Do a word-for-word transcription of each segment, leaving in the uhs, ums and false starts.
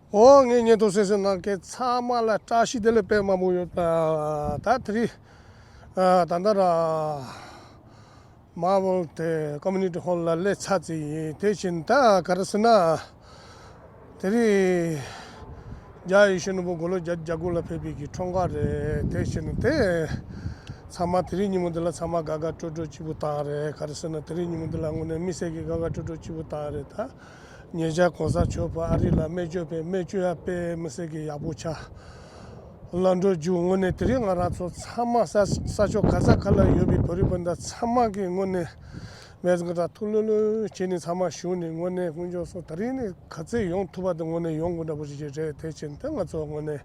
ཨོ། ངའི་བརྙན་ཐུང་གསན་གཟིགས་གནང་མཁན་ཚང་མ་ལ་བཀྲ་ཤིས་བདེ་ལེགས་དཔེ་མང་པོ་ཡོད་པ། ད་དེ་རིང་ཨ་ད་ལྟ་ར་མར་བལ་དེ་ཀོ་མུ་ནི་ཊི་ཧོལ་ལ་སླེབས་ཚར་ཙམ་ཡིན། དེ་བཞིན་ད་ག་རེ་ཟེར་ན། དེ་རིང་རྒྱ་ཡེ་ཤེས་ནོར་བུ་དགུང་ལོ་བརྒྱད་ཅུ་གྱ་དགུ་ལ་ཕེབས་པའི་གི་འཁྲུངས་སྐར་རེད། དེ་བཞིན་དེ་ཚང་མ་དེ་རིང་ཉིན་མོ་འདི་ལ་ཚང་མ་དགའ་དགའ་སྤྲོ་སྤྲོ་སྐྱིད་པོ་བཏང་རེད། ག་རེ་ཟེར་ན་དེ་རིང་ཉིན་མོ་འདི་ལ་དངོས་གནས་དམིགས་བསལ་གྱི་དགའ་དགའ་སྤྲོ་སྤྲོ་སྐྱིད་པོ་བཏང་རེད། ད་ཉེ་ཆར་གོང་ས་མཆོག་ཕར་ཨ་རི་ལ་སྨན་བཅོས་ཕེབས། སྨན་བཅོས་ཡ་དཔེ་མི་སྲིད་ཀྱི་ཡག་པོ་ཆགས། ལམ་འགྲོ་རྒྱུགས། དངོས་གནས་དེ་རིང་ང་རང་ཚོ་ཚང་མ་ས་ས་ཕྱོགས་ག་ས་ག་ལ་ཡོད་པའི་བོད་རིགས་སྤུན་ཟླ་ཚང་མ་གིས་དངོས་གནས་མེད་ཟེར་གི་འདྲ་ཐུགས་ལྷོད་ལྷོད་བྱས་ནས་ཚང་མ་བཞུགས་ནས། དངོས་གནས་དཀོན་མཆོག་གསུམ་དེ་རིང་ནས་ག་ཚོད་ཡོང་ཐུབ་པ་དེ་དངོས་གནས་ཡོང་དགོས་འདྲ་པོ་ཞིག་རེད། དེ་བཞིན་དེ་ང་ཚོ་དངོས་གནས་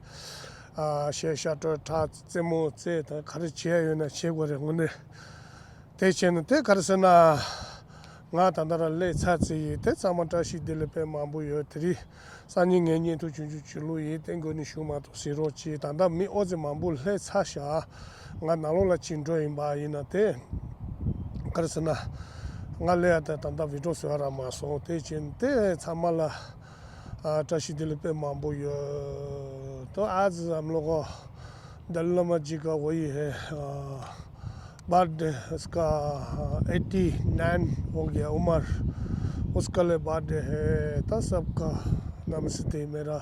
ཨ་གཞས་ཤ་དྲོད་ཁྲག་རྩེད་མོ་རྩེད་དང་ག་རེ་བྱས་ཡོད་ན་བྱེད་དགོས་རེད་དངོས་གནས། དེ་བྱས་ན་དེ་ག་རེ་ཟེར་ན། ང་ད་ལྟ་ར་སླེབས་ཚར་ཙམ་ཡིན། དེ་ཚང་མ་བཀྲ་ཤིས་བདེ་ལེགས་དཔེ་མང་པོ་ཡོད། དེ་རིང་སང་ཉིན་ངའི་བརྙན་ཐུང་ཆུང་ཆུང་བྱེད་ལུགས་ཡིན། དེ་འགོ་ནས་ཞུ་མ་ཐུབ། གཟིགས་རོགས་གྱིས། ད་ལྟ་མི་ཨོ་ཙི་མང་པོ་སླེབས་ཚར་ཤག་ང་ནང་ལོགས་ལ་ཅིག་འགྲོ་ཡིན་པ་ཡིན་ན། དེ་ག་རེ་ཟེར་ན། ང་སླེབས་ཡ་དེ་ད་ལྟ་བི་ཌི་ཡོ་བཟོ་ཡ་རག་མ་སོང་། དེ་བྱས་ན་དེ་ཚང་མ་ལ་ཨ་བཀྲ་ཤིས་བདེ་ལེགས་དཔེ་མང་པོ་ཡོད། तो आज हम लोग को दलाई लामा जी का वही है, अ, बर्थडे। उसका एटी नाइन हो गया उम्र। उसका लिए बर्थडे है। तो सबका नमस्ते। मेरा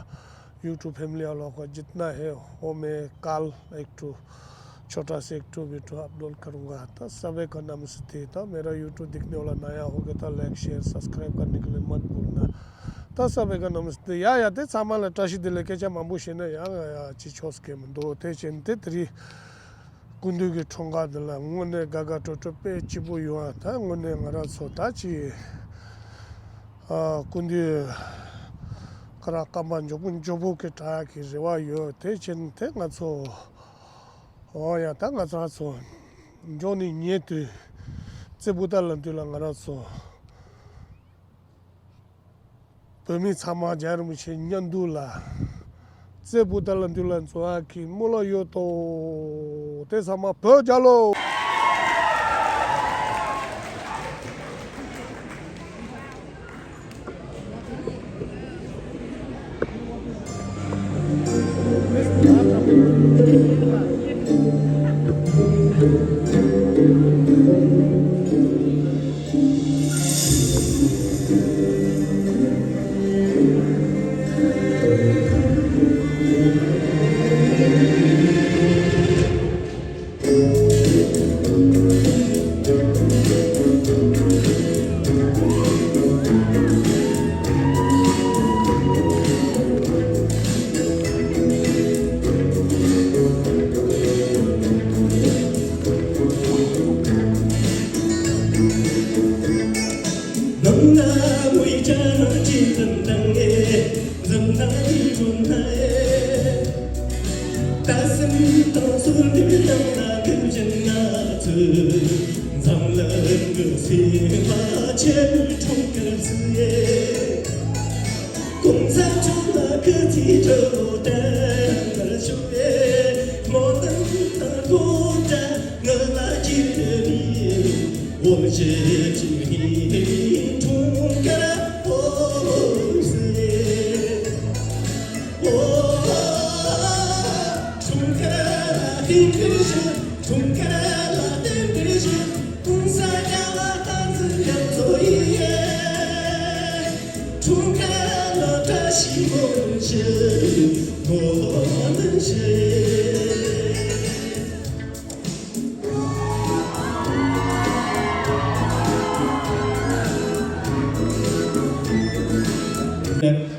यूट्यूब फैमिली वालों को जितना है, वो मैं कल एक ठो छोटा सा एक ठो वीडियो अपलोड करूँगा। तो सभी को नमस्ते। तो मेरा यूट्यूब देखने वाला नया हो गया तो लाइक, शेयर, सब्सक्राइब करने के लिए मत भूलना। तो सभी को नमस्ते। ཡ་ཡ། དེ་ཚང་མ་ལ་བཀྲ་ཤིས་བདེ་ལེགས། སྐད་ཆ་མང་པོ་བཤད་ན་ཡང་ཡ་ཅི་ཆོག་གི་མི་འདུག་དེ་བྱས་ན་དེ་དེ་རིང་སྐུ་མདུན་གྱི་འཁྲུངས་སྐར་འདི་ལ་དངོས་གནས་དགའ་དགའ་སྤྲོ་སྤྲོ་དཔེ་སྐྱིད་པོ་ཡོང་བ། ད་དངོས་གནས་ང་རང་ཚོ་ད་ཅི་ཨ་སྐུ་མདུན་ཁོ་རང་རྐང་པ་མགྱོགས་པོ་མགྱོགས་པོ་གི་དྲག་གི་རེ་བ་ཡོད། དེ་བྱས་ན་དེ་ང་ཚོ་ཨོ་ཡ། ད་ང་ཚོ་ཚོ་མགྱོགས་ནས་ཉེ་དུས་རྩེ་པོ་ཏ་ལ་འདུས་ལ་ང་རང་ཚོ་བོད་མི་ཚང་མ་རྒྱལ་བ་རིན་པོ་ཆེ་མཉམ་འདུས་ལ་རྩེ་པོ་ཏ་ལ་འདུས་ལ་འཛོམས་ཡག་གི་སྨོན་ལམ་ཡོད་དོ། དེ་ཚང་མ་བོད་རྒྱལ་ལོ།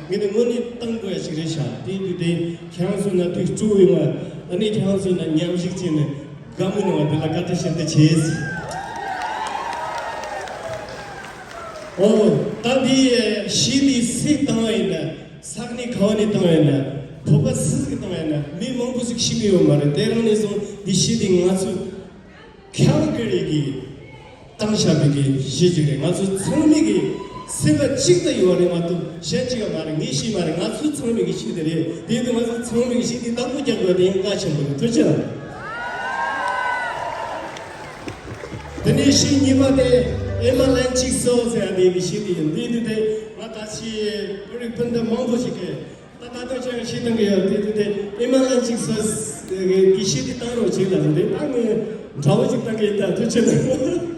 ངས་ནི་དངོས་གནས་བཏང་དགོས་ཡ་ཞིག་རེད་ཤག་དེ་དུས་དེ་ཁྱེད་རང་ཚོ་ན་དུས་གཙོ་བོ་ཡོང་བ། ཨ་ནི་ཁྱེད་རང་ཚོ་ན་མཉམ་ཞུགས་བྱས་ནས་དགའ་མོ་གནང་བ་དེ་ལ་བཀའ་དྲིན་ཆེན་པོ་བྱེད། ཨོ། ད་འདི་གཞས་འདི་སུས་བཏང་བ་ཡིན་ན། ས་གནས་ག་བ་ནས་བཏང་བ་ཡིན་ན། བོད་པ་སུ་ཟིག་གིས་བཏང་བ་ཡིན་ན། མི་མང་པོ་ཟིག་ཤེས་ཀྱི་ཡོད་མ་རེད། དེ་རིང་ནས་བཟུང་འདི་གཞས་འདི་ང་ཚོ་ཁལ་ག་རི་གིས་བཏང་བཞག་པའི་གི་གཞས་ཅིག་རེད། ང་ཚོ་ཚང་མས་གི་སེམས་པ་གཅིག་ཏུ་ཡོད་རེད་མ་གཏོགས་གཞན་གཅིག་ཡོད་མ་རེད། ངས་ཤེས་མ་རེད། ང་ཚོ་ཚང་མས་གི་ཤེས་དེ་རེད། དེ་དུས་ང་ཚོ་ཚང་མས་གི་ཤེས་དེ་བདག་པོ་རྒྱག་དགོས་དེ་ཡང་བཀའ་ཆེན་པོ་རེད། ཐུགས་རྗེ་གནང་། དེ་ནས་གཞས་གཉིས་པ་དེ་ཨེ་མ་ལན་གཅིག་སོ་ཟེར་ཡ་དེ་གི་གཞས་དེ་ཡིན། དེ་དུས་དེ་ང་ད་ཆི་བོད་རིགས་སྤུན་ཟླ་མང་པོ་ཞིག་གིས། ད་ལྟ་ཁྱོད་ཤེས་སྟངས་ཀྱི་ཡོད་དེ་དེ་དེ་ཨི་མ་ལན་ཅིག་སོ་སི་གི་ཤེས་དེ་བཏང་རོགས་བྱེད་ལ་འདི་ད་ངས་འདྲ་བོ་ཅིག་བཏང་གི་ཡིན། ད་ཐུགས་ཆེ་གནང་།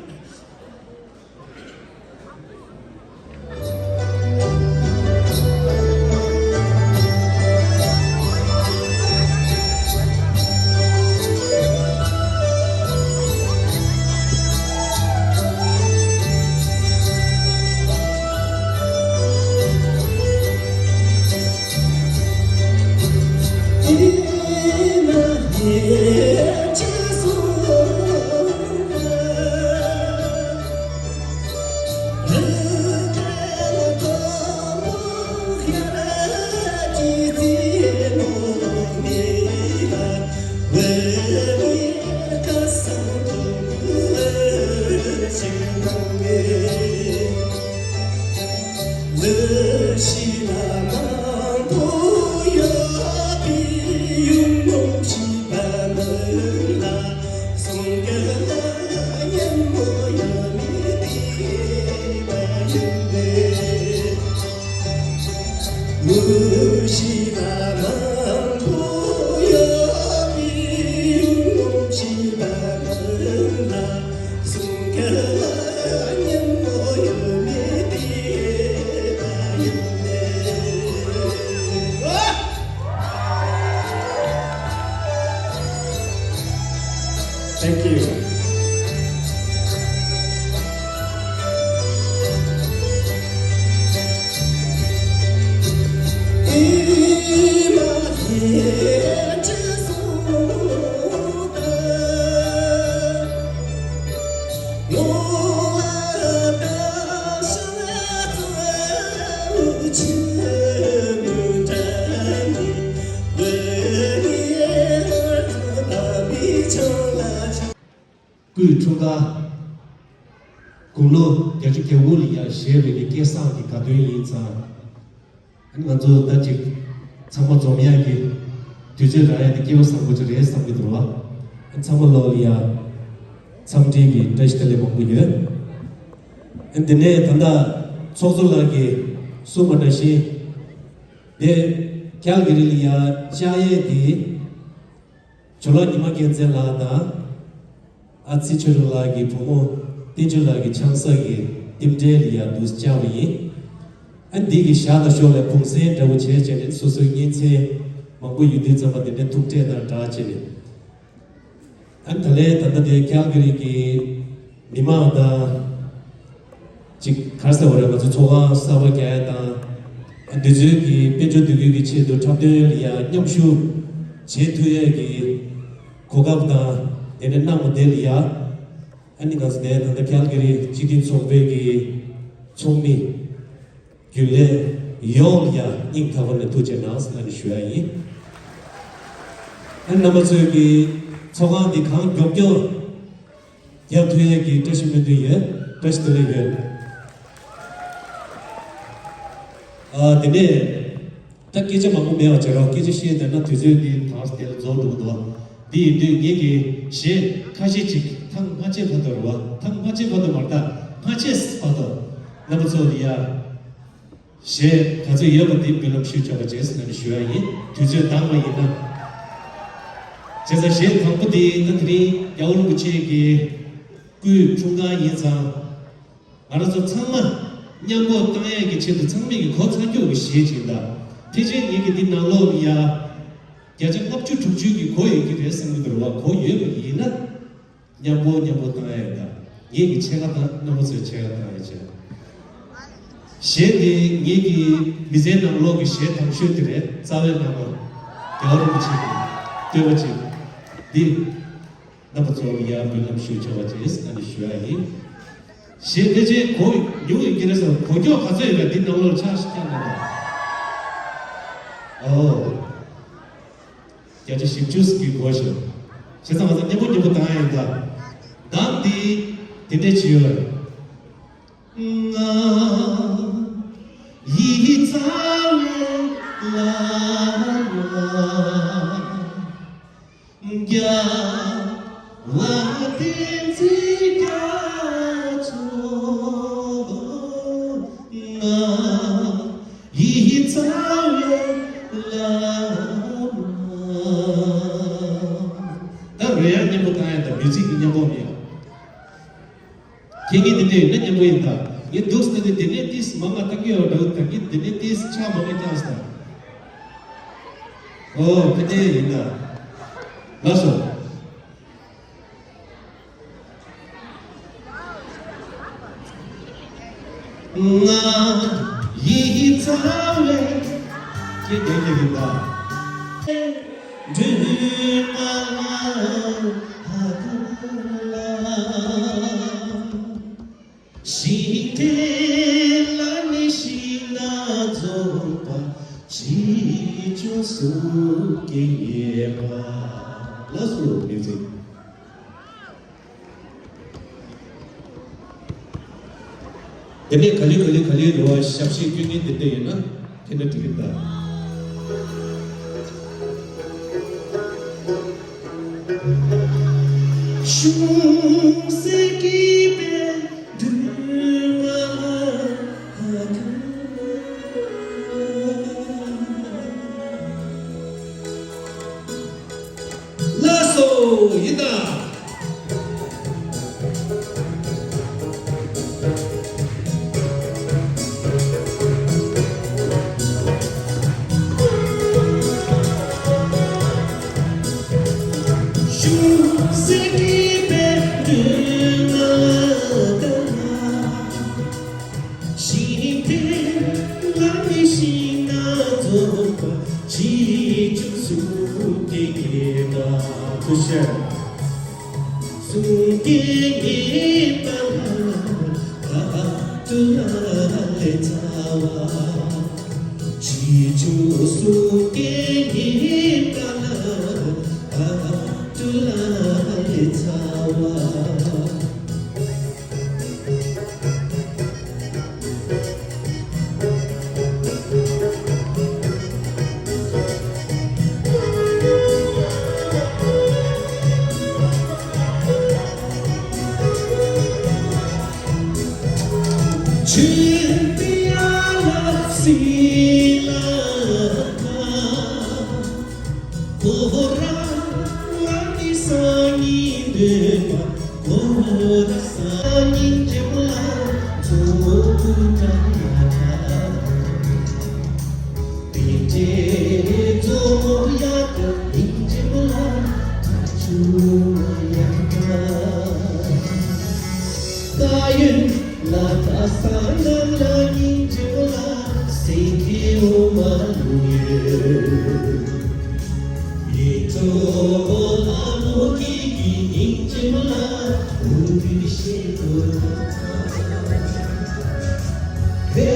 Thank you. སྐུའི་འཁྲུངས་སྐར། དགུང་ལོ་བརྒྱད་ཅུ་གྱ་དགུ་ལ་ཡང་བཞེས་པའི་གི་སྐལ་བཟང་གི་དགའ་སྟོན་ཡིན་ཙང་། ང་ཚོ་ད་ཅིག་ཚང་མ་འཛོམས་ཡག་གི་དུས་ཚོད་རག་ཡག་དེ་སྐལ་བ་བཟང་པོ་ཅིག་རེད་བསམ་གྱི་འདུག་བ། ཚང་མ་ལོ་ལ་ཡང་འཚམས་འདྲི་གི་བཀྲ་ཤིས་བདེ་ལེགས་མང་པོ་ཡོད། དེ་ནས་ད་ལྟ་ཚོགས་གཙོ་ལགས་ཀྱིས་གསུངས་པ་འདྲ་བཞིན། དེ་ཁལ་གྷི་རི་ལ་ཡང་བཅར་ཡས་དེ། ཇོ་ལགས་ཉི་མ་རྒྱལ་མཚན་ལགས་དང་། ཨ་ཙི་ཆོས་སྒྲོན་ལགས་ཀྱི་བུ་མོ་བསྟན་ཆོས་ལགས་ཀྱི་ཆང་ས་གི་རྟེན་འབྲེལ་ལ་ཡང་འདུག་བཅར་བ་ཡིན། ཨ་འདི་གི་ཞག་དང་ཞོར་ལ་གུང་སེང་འདྲ་བོ་བྱས་བྱས་ནས་སོ་སོའི་གཉེན་ཚན་མང་པོ་ཡོད་དུས་ཙམ་པ་དེ་འདྲའི་ཐུག་འཕྲད་དང་སྦྲགས་བྱས་ནས། ཨ་ད་ལན་ད་ལྟ་དེ་ཁལ་གྷི་རི་གི་མི་མང་དང་། ཅིག་ག་རེ་ཟེར་བ་རེད། ང་ཚོ་ཚོགས་ཁང་གསར་པ་རྒྱག་ཡ་དང་། འདི་ཚོའི་གི་དཔལ་འབྱོར་འདུ་འགོད་ཀྱི་ཆེད་དུ་འཁྲབ་སྟོན་ལ་ཡ་མཉམ་ཞུགས་བྱེད་ཐུབ་ཡས་ཀྱི་གོ་སྐབས་དང་དེ་འདྲ་གནང་བ་དེ་ལ་ཡ། ཨ་ནི་ང་ཚོ་དེ་ད་ལྟ་ཁལ་གྷི་རི་སྤྱི་མཐུན་ཚོགས་པའི་གི་ཚོགས་མི་རྒྱུན་ལས་ཡོངས་ལ་ཡ་སྙིང་ཐག་པ་ནས་ཐུགས་རྗེ་གནང་ཟེར་ནས་ཞུ་ཡ་ཡིན། ཨ་ནི་རྣམ་པ་ཚོས་ཀྱི་ཚོགས་ཁང་འདི་གང་མགྱོགས་མགྱོགས་རྒྱག་ཐུབ་ཡས་ཀྱི་བཀྲ་ཤིས་སྨོན་འདུན་ཡོད། བཀྲ་ཤིས་བདེ་ལེགས་ཡོད། ཨ་དེ་ནས་ད་སྐད་ཆ་མང་པོ་མེད་པ་བྱེད་རོགས། སྐད་ཆ་བཤད་བསྡད་ན་དུས་ཚོད་འདི་ད་དེ་ལ་རྫོགས་འགྲོ་གི་འདུག་འདི་ཡིན་དུས་ངེད་ཀྱི་གཞས་ཁ་ཤས་ཅིག་ཐང་མ་ཆད་བར་དུ་རེད་བ། ཐང་མ་ཆད་བར་དུ་མ་རེད། ད་མ་ཆད་བར་དུ་རྣམ་པ་ཚོ་ལ་ཡ། གཞས་ག་ཚོད་ཡོད་པ་དེ་འབུལ་ལམ་ཞུས་ཆོག་པ་བྱས་ཟེར་ནས་ཞུ་ཡ་ཡིན། དུས་ཚོད་འདང་བ་ཡིན་ན། བྱས་ཙང་གཞས་དང་པོ་དེ་ད་དེ་རིང་རྒྱལ་བ་རིན་པོ་ཆེ་གི་སྐུའི་འཁྲུངས་སྐར་ཡིན་ཙང་། ང་རང་ཚོ་ཚང་མ་མཉམ་པོ་བཏང་ཡས་ཀྱི་ཆེད་དུ་ཚང་མས་ཀྱི་གོ་ཚ་སྐྱོ་གི་གཞས་ཅིག་ལ། ཕལ་ཆེར་ངེད་ཀྱི་འདི་ནང་ལོགས་ལ་ཡ། བརྒྱ་ཆ་ལྔ་བཅུ་དྲུག་ཅུ་གི་གོ་ཡོད་ཀྱི་རེད་བསམ་གྱི་འདུག་རེད་བ། གོ་ཡོད་པ་ཡིན་ན། མཉམ་པོ་མཉམ་པོ་བཏང་ཡ་ཡོད་ད། ངེད་ཀྱི་ཕྱེད་ཀ་དང་རྣམ་པ་ཚོའི་ཕྱེད་ཀ་བཏང་ཡ་བྱས། གཞས་འདི་ངེད་ཀྱི་མི་ཚེའི་ནང་ལོགས་ཀྱི་གཞས་དང་ཤོས་དེ་རེད། རྩ་བའི་ནང་ལོགས་རྒྱལ་བ་རིན་པོ་ཆེ་གི་བསྟོད་པ་ཅིག་འདི་རྣམ་པ་ཚོ་ལ་ཡར་འབུལ་ལམ་ཞུ་ཆོག་པ་བྱས་ཨ་ནི་ཞུ་ཡ་ཡིན། གཞས་ཕལ་ཆེར་གོ་མྱོང་ཡོད་ཀྱི་རེད་ཟེར། གོ་རྒྱུ་ག་ཚོད་ཡོད་པ་འདི་ནང་ལོགས་ཕྱག་ཤིག་བརྐྱངས་གནང་དང་། ཨོ། བརྒྱ་ཆ་བཞི་བཅུ་ཞིག་གིས་གོ་ཤོག་བྱས་ཙང་ང་ཚོ་མཉམ་པོ་མཉམ་པོ་བཏང་ཡ་ཡིན་ད། གདངས་འདི་དེ་འདྲས་བྱས་ཡོད་རེད། ཡང་སྙན་པོ་བཏང་ཡ་དང་མིའུ་ཛིག་གི་སྙན་པོ་མི་ཡ། ཁྱེད་ངའི་འདི་འདྲ་ཡིན་ན་སྙན་པོ་ཡིན་ད། ངས་འདུག་ཟེར་ན་དེ་དེ་ནས་ཏིས་མ་ང་ཏང་གི་ཡོད་འདྲ་བོ་ད་གི་དེ་ནས་ཏིས་ཆ་མ་ངས་ཀྱང་ཟེར་ད། ཨོ་དེ་དེ་ཡིན་ད། ལགས་སོ། ང་ཡི་རྩ་བའི་སྐྱེ་དེ་ཡིན་ད། འདུན་མ་ལ་ཧ་གོ་ལ། ཞིང་དེ་ལ་ནི་ཤིང་སྣ་རྫོགས་པ་ཅི་བྱུང་སུ་སྐྱེ་ཡས་པ། ལགས་སོ། མིའུ་ཛིག་དེ་ནས་ག་ལེ་ག་ལེ་ག་ལེ་རེ་བ་ཞབས་ཕྱི་སྐྱོན་མཁན་དེ་འདྲ་ཡིན་ན་དེ་འདྲ་འགྲིག་གི་འདུག་གཞུང་སྲིད་ཀྱི་དཔལ་འདུས་མ་ལ། ལགས་སོ། ཡིན་ད། གཞུང་སྲིད་ཀྱི་དཔལ་འདུས་མ་ལ། ཞིང་དེ་ལ་ནི་ཤིང་སྣ་རྫོགས་པ་ཅི་བྱུང་སུ་སྐྱེ་ཡས་པ། ཐུགས་རྗེ་ཆེ། སུ་སྐྱེ་ཡས་པ་ལ་ཨ་ཏུ་ལ་ལེ་ཚ་བ། ཅི་བྱུང་སུ་སྐྱེ་ཡས་པ་ལ་ཨ་ཏུ་ལ་ལེ་ཚ་བ། ཆོས་པའི་ཨ་ལ་སི་ལ་ཁ། ཁོ་རང་ང་གི་སང་ཉིན་འདོད་པ། ཁོ་རང་སང་ཉིན་འབྲས་བུ་ལ་མཚོ་མོ་ཀུན་དྲངས་ཡ་ད། དེ་འདྲའི་མཚོ་མོ་ཡ་ད་ཉིན་འབྲས་བུ་ལ་ཁ་ཆུ་མ་ཡ་ད། ད་ཡོད། ལ་ད་ས་ན་ལ་ཉིན་འབྲས་བུ་ལ་སེང་གེ་འོ་མ་ལུག་ཡོད། ཡིད་འཕྲོག་ལ་མོ་གི་གི་ཉིན་འབྲས་བུ་ལ་འུ་གི་ཤེས་དོ། ཧེ།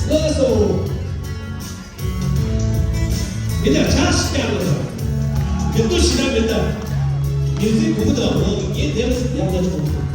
ལགས་སོ། མི་ལ་ཆ་ཞིག་ཀྱང་མི་འདུག་མི་འདུག་ཞིག་ན་མི་འདུག་མི་ཚེ་གུག་དང་འོག་ངས་དེར་ཡང་དེར་གཏོང་ཐུབ།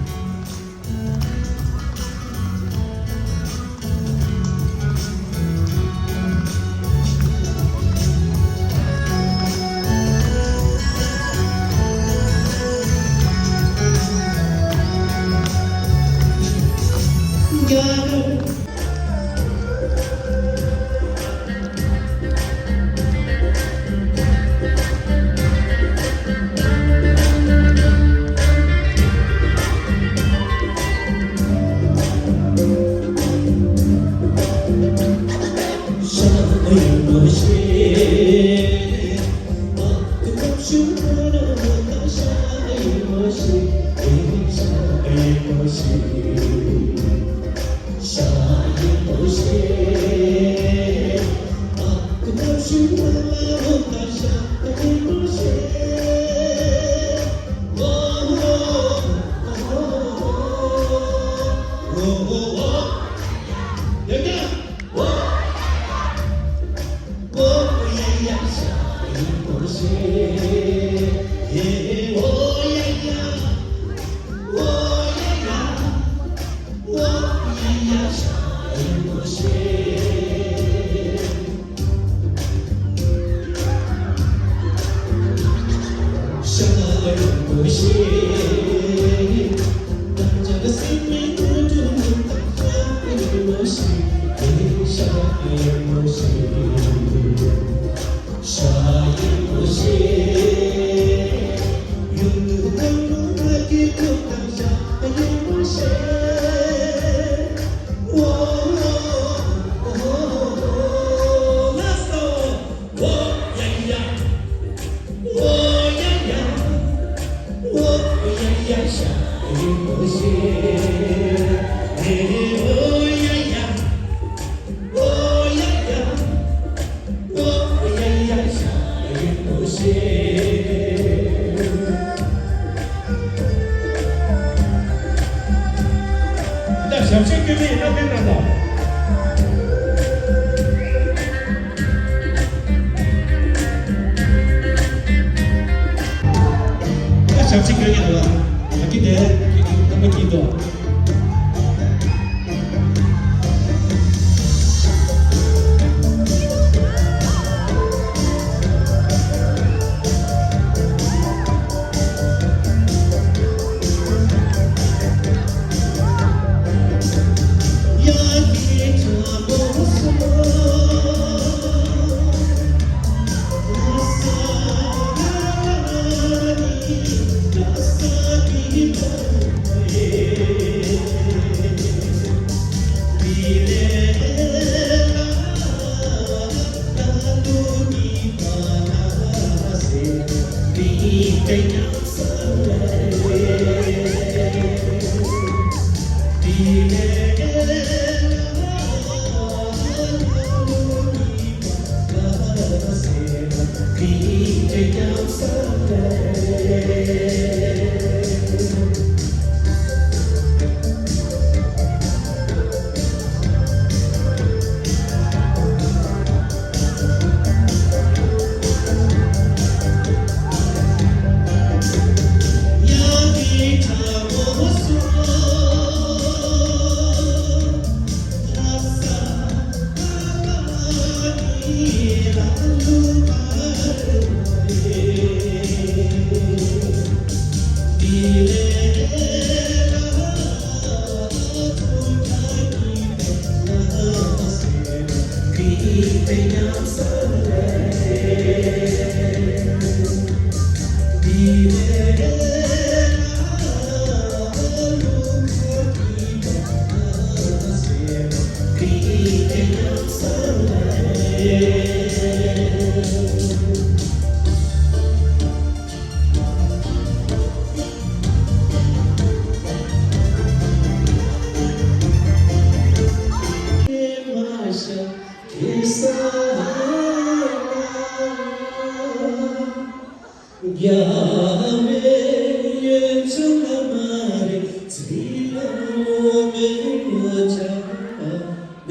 ད་ཞབས་ཕྱི་སྐྱོན་མེད་ཡིན་ན་ཕན་ན་ད། ད་ཞབས་ཕྱི་སྐྱོན་མེད་ལ། ཡ་གི་དེ་ཁྱེད་ཀྱི་ཐོག་མ་སྐྱིད་དོ།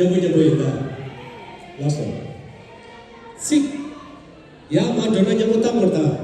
མཉམ་པོ་མཉམ་པོ་ཡིན་ད། ལགས་སོ། ཚིག་ཡར་མར་འགྲོ་ན་མཉམ་པོ་བཏང་དགོས་ད།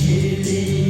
ད་དེའི་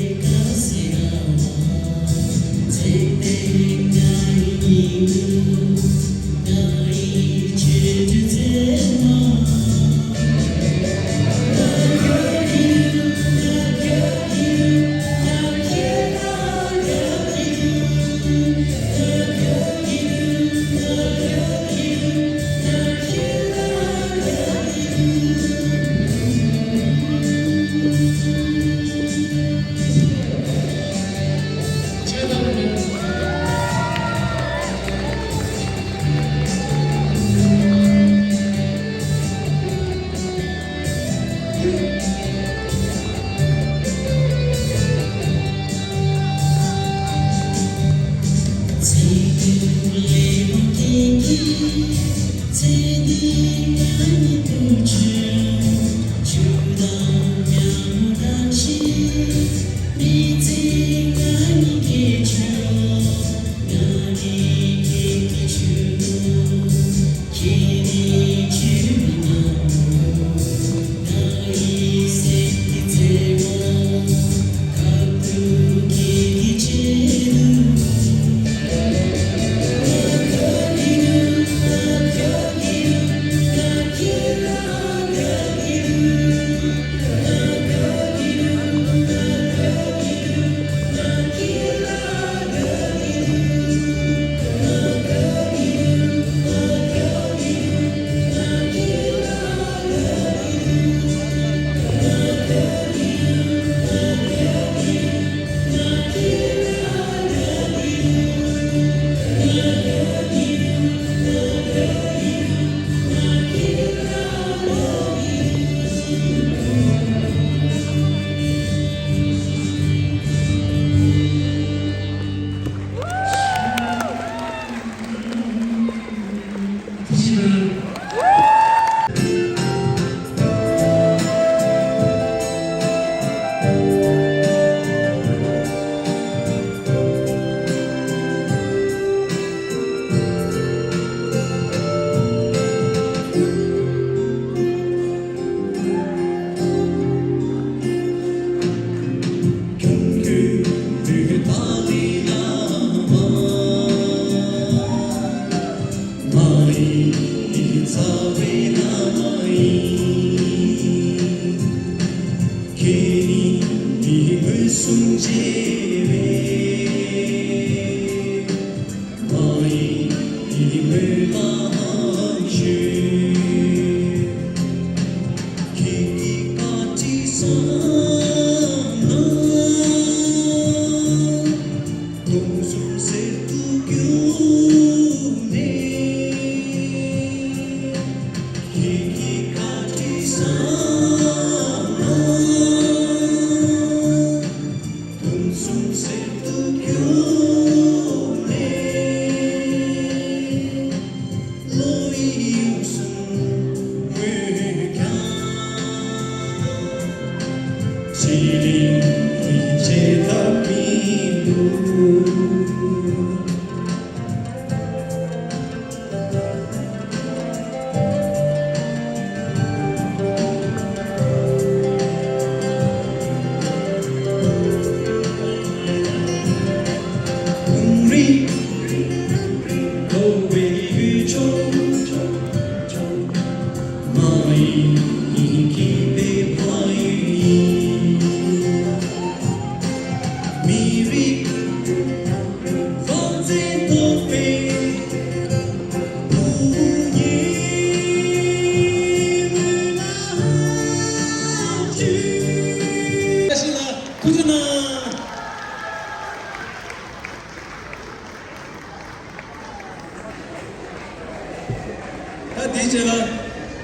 རྗེས་ལ་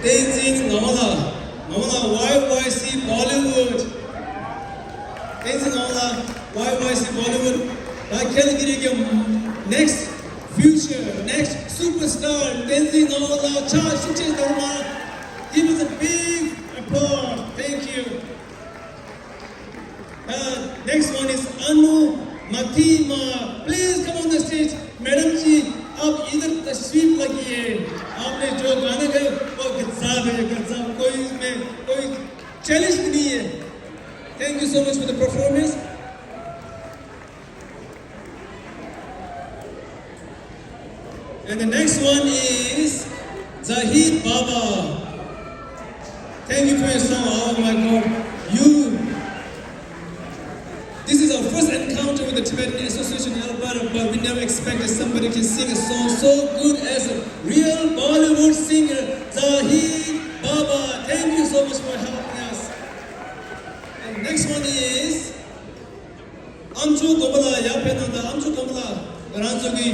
བསྟན་འཛིན་ངག་དབང་ལགས། ངག་དབང་ལགས། Y Y C Bollywood། བསྟན་འཛིན་ངག་དབང་ལགས། Y Y C Bollywood། ད་ཁྱེད་ཀྱི་རིགས་ཀྱི་next future, next superstar བསྟན་འཛིན་ངག་དབང་ལགས། ཕྱག་ཤུགས་ཆེ་གཏོང་རོགས་གནང་། Give us a big applause. Thank you. Uh, next one is Anu Matima. Please come on the stage. Madam ji, आप इधर तशरीफ लाइए। आपने जो गाना गाया, वो गजब है, गजब। कोई इसमें कोई चैलेंज नहीं है। Thank you so much for the performance. And the next one is Zahid Baba. Thank you for your song. Oh my God. You. This is our first encounter with the Tibetan Association in Alberta, but we never expected somebody can sing a song so good as a real Bollywood singer, Zahid Baba. Thank you so much for helping us. And next one is ཨ་མཆོག་དགོན་པ་ལ་ཡར་ཕེབས་གནང་དང་། ཨ་མཆོག་དགོན་པ་ལ་ང་རང་ཚོ་གི་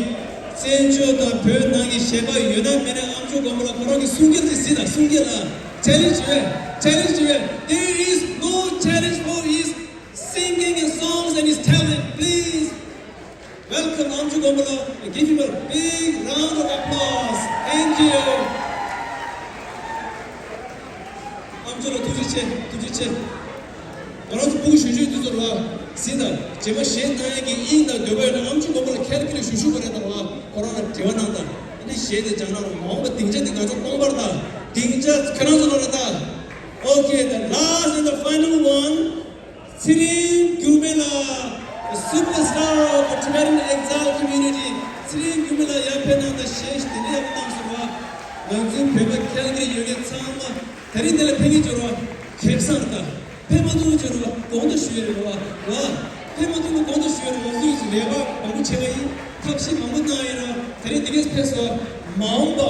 བཙན་བྱོལ་དང་བོད་ནང་གི་གཞས་པ་ཡོད་ན་མེད་ན་ཨ་མཆོག་དགོན་པ་ལ་ཁོ་རང་གི་གསུང་སྐད་ཅིག་གཟིགས་དང་། གསུང་སྐད་ལ་challenge ཡོད། Challenge ཡོད། There is no challenge for his singing and songs and his talent. Please welcome ཨ་མཆོག་དགོན་པ་ལ། Give him a big round of applause. Thank you. ཨ་མཆོག་ལ་ཐུགས་རྗེ་ཆེ། ཐུགས་རྗེ་ཆེ། ང་རང་ཚོ་ཕྲུ་གུ་གཞོན་གཞོན་དེ་ཚོ་ལ་གཟིགས་དང་། རྗེས་མ་གཞས་གནང་ཡག་གི་དབྱིངས་དང་འདོད་པ་ཡོད་ན་ཨ་མཆོག་དགོན་པ་ལ་ཁྱེད་རང་ཀི་ལ་ཞུ་ཞུ་བ་རེད་དང་། ཁོ་རང་ལ་འབྲེལ་བ་གནང་དང་། ཨ་ནི་གཞས་དེ་སྦྱང་ན་མ་འོངས་པ་སྡིངས་ཆ་དེ་ང་ཚོ་སྟོང་པར་དང་། སྡིངས་ཆ་ཁྱོད་རང་ཚོ་ལ་རེད་དང་། Okay, the last and the final one. ཚེ་རིང་འགྱུར་མེད་ལགས། The superstar of the Tibetan exile community. ཚེ་རིང་འགྱུར་མེད་ལགས་ཡར་ཕེབས་གནང་དང་། གཞས་དེ་འདྲ་ཡག་པོ་གནང་སོང་བ། ང་ཚོའི་བོད་པ་ཁྱེད་རང་གི་ཡོད་མཁན་ཚང་མ་དེ་རིང་འདི་ལ་ཕེབས་མཁན་བྱོས་རོགས། ཁེ་བཟང་དང་། ཕེབས་མ་ཐུབ་བྱོས་རོགས། དགོངས་དག་ཞུ་ཡ་རེད་བ། བ། ཕེབས་མ་ཐུབ་ན་དགོངས་དག་ཞུ་ཡ་རེད། ང་ཚོས་རེ་བ་མང་པོ་བྱས་པ་ཡིན། ཐབས་ཤེས་མང་པོ་གནང་ཡིན་ར། དེ་རིང་འདི་གས་ཕེབས་སོང་། མ་འོངས་པ་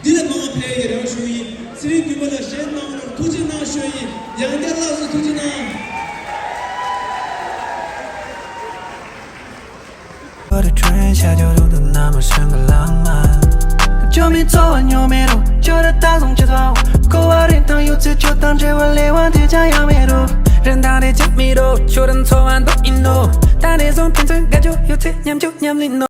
འདི་ལས་མང་བ་ཕེབས་ཡག་རེ་བ་ཞུ་ཡིན། ཚེ་རིང་འགྱུར་མེད་ལགས་གཞས་གནང་རོགས། ཐུགས་རྗེ་གནང་ཞུ་ཡིན། ཡང་བསྐྱར་ལགས་སོ་ཐུགས་རྗེ་གནང་།